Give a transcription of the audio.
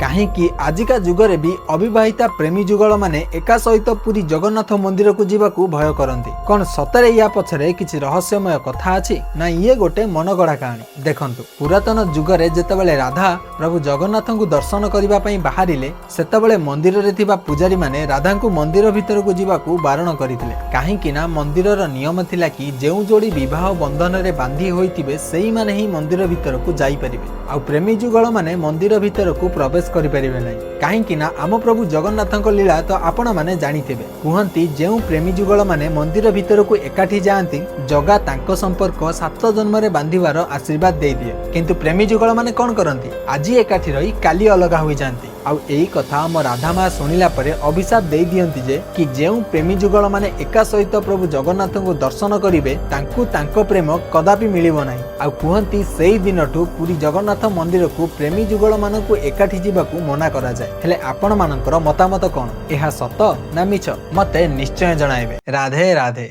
କାହିଁକି ଆଜିକା ଯୁଗରେ ବି ଅବିବାହିତା ପ୍ରେମୀ ଯୁଗଳ ମାନେ ଏକା ସହିତ ପୁରୀ ଜଗନ୍ନାଥ ମନ୍ଦିରକୁ ଯିବାକୁ ଭୟ କରନ୍ତି? କଣ ସତରେ ୟା ପଛରେ କିଛି ରହସ୍ୟମୟ କଥା ଅଛି, ନା ଇଏ ଗୋଟେ ମନଗଢା କାହାଣୀ? ଦେଖନ୍ତୁ, ପୁରାତନ ଯୁଗରେ ଯେତେବେଳେ ରାଧା ପ୍ରଭୁ ଜଗନ୍ନାଥଙ୍କୁ ଦର୍ଶନ କରିବା ପାଇଁ ବାହାରିଲେ, ସେତେବେଳେ ମନ୍ଦିରରେ ଥିବା ପୂଜାରୀମାନେ ରାଧାଙ୍କୁ ମନ୍ଦିର ଭିତରକୁ ଯିବାକୁ ବାରଣ କରିଥିଲେ। କାହିଁକି ନା ମନ୍ଦିରର ନିୟମ ଥିଲା କି ଯେଉଁ ଯୋଡ଼ି ବିବାହ ବନ୍ଧନରେ ବାନ୍ଧି ହୋଇଥିବେ, ସେଇମାନେ ହିଁ ମନ୍ଦିର ଭିତରକୁ ଯାଇପାରିବେ ଆଉ ପ୍ରେମୀ ଯୁଗଳ ମାନେ ମନ୍ଦିର ଭିତରକୁ ପ୍ରବେଶ କରିପାରିବେ ନାହିଁ। କାହିଁକି ନା ଆମ ପ୍ରଭୁ ଜଗନ୍ନାଥଙ୍କ ଲୀଳା ତ ଆପଣମାନେ ଜାଣିଥିବେ। କୁହନ୍ତି, ଯେଉଁ ପ୍ରେମୀ ଯୁଗଳ ମାନେ ମନ୍ଦିର ଭିତରକୁ ଏକାଠି ଯାଆନ୍ତି, ଜଗା ତାଙ୍କ ସମ୍ପର୍କ 7 ଜନ୍ମରେ ବାନ୍ଧିବାର ଆଶୀର୍ବାଦ ଦେଇଦିଏ। କିନ୍ତୁ ପ୍ରେମୀ ଯୁଗଳ ମାନେ କଣ କରନ୍ତି? ଆଜି ଏକାଠି ରହି କାଲି ଅଲଗା ହୋଇଯାଆନ୍ତି। ଆଉ ଏଇ କଥା ଆମ ରାଧା ମା ଶୁଣିଲା ପରେ ଅଭିଶାପ ଦେଇ ଦିଅନ୍ତି ଯେ କି ଯେଉଁ ପ୍ରେମୀ ଯୁଗଳ ମାନେ ଏକା ସହିତ ପ୍ରଭୁ ଜଗନ୍ନାଥଙ୍କୁ ଦର୍ଶନ କରିବେ, ତାଙ୍କୁ ତାଙ୍କ ପ୍ରେମ କଦାପି ମିଳିବ ନାହିଁ। ଆଉ କୁହନ୍ତି, ସେଇ ଦିନଠୁ ପୁରୀ ଜଗନ୍ନାଥ ମନ୍ଦିରକୁ ପ୍ରେମୀ ଯୁଗଳ ମାନଙ୍କୁ ଏକାଠି ଯିବାକୁ ମନା କରାଯାଏ। ହେଲେ ଆପଣମାନଙ୍କର ମତାମତ କଣ? ଏହା ସତ ନା ମିଛ, ମତେ ନିଶ୍ଚୟ ଜଣାଇବେ। ରାଧେ ରାଧେ।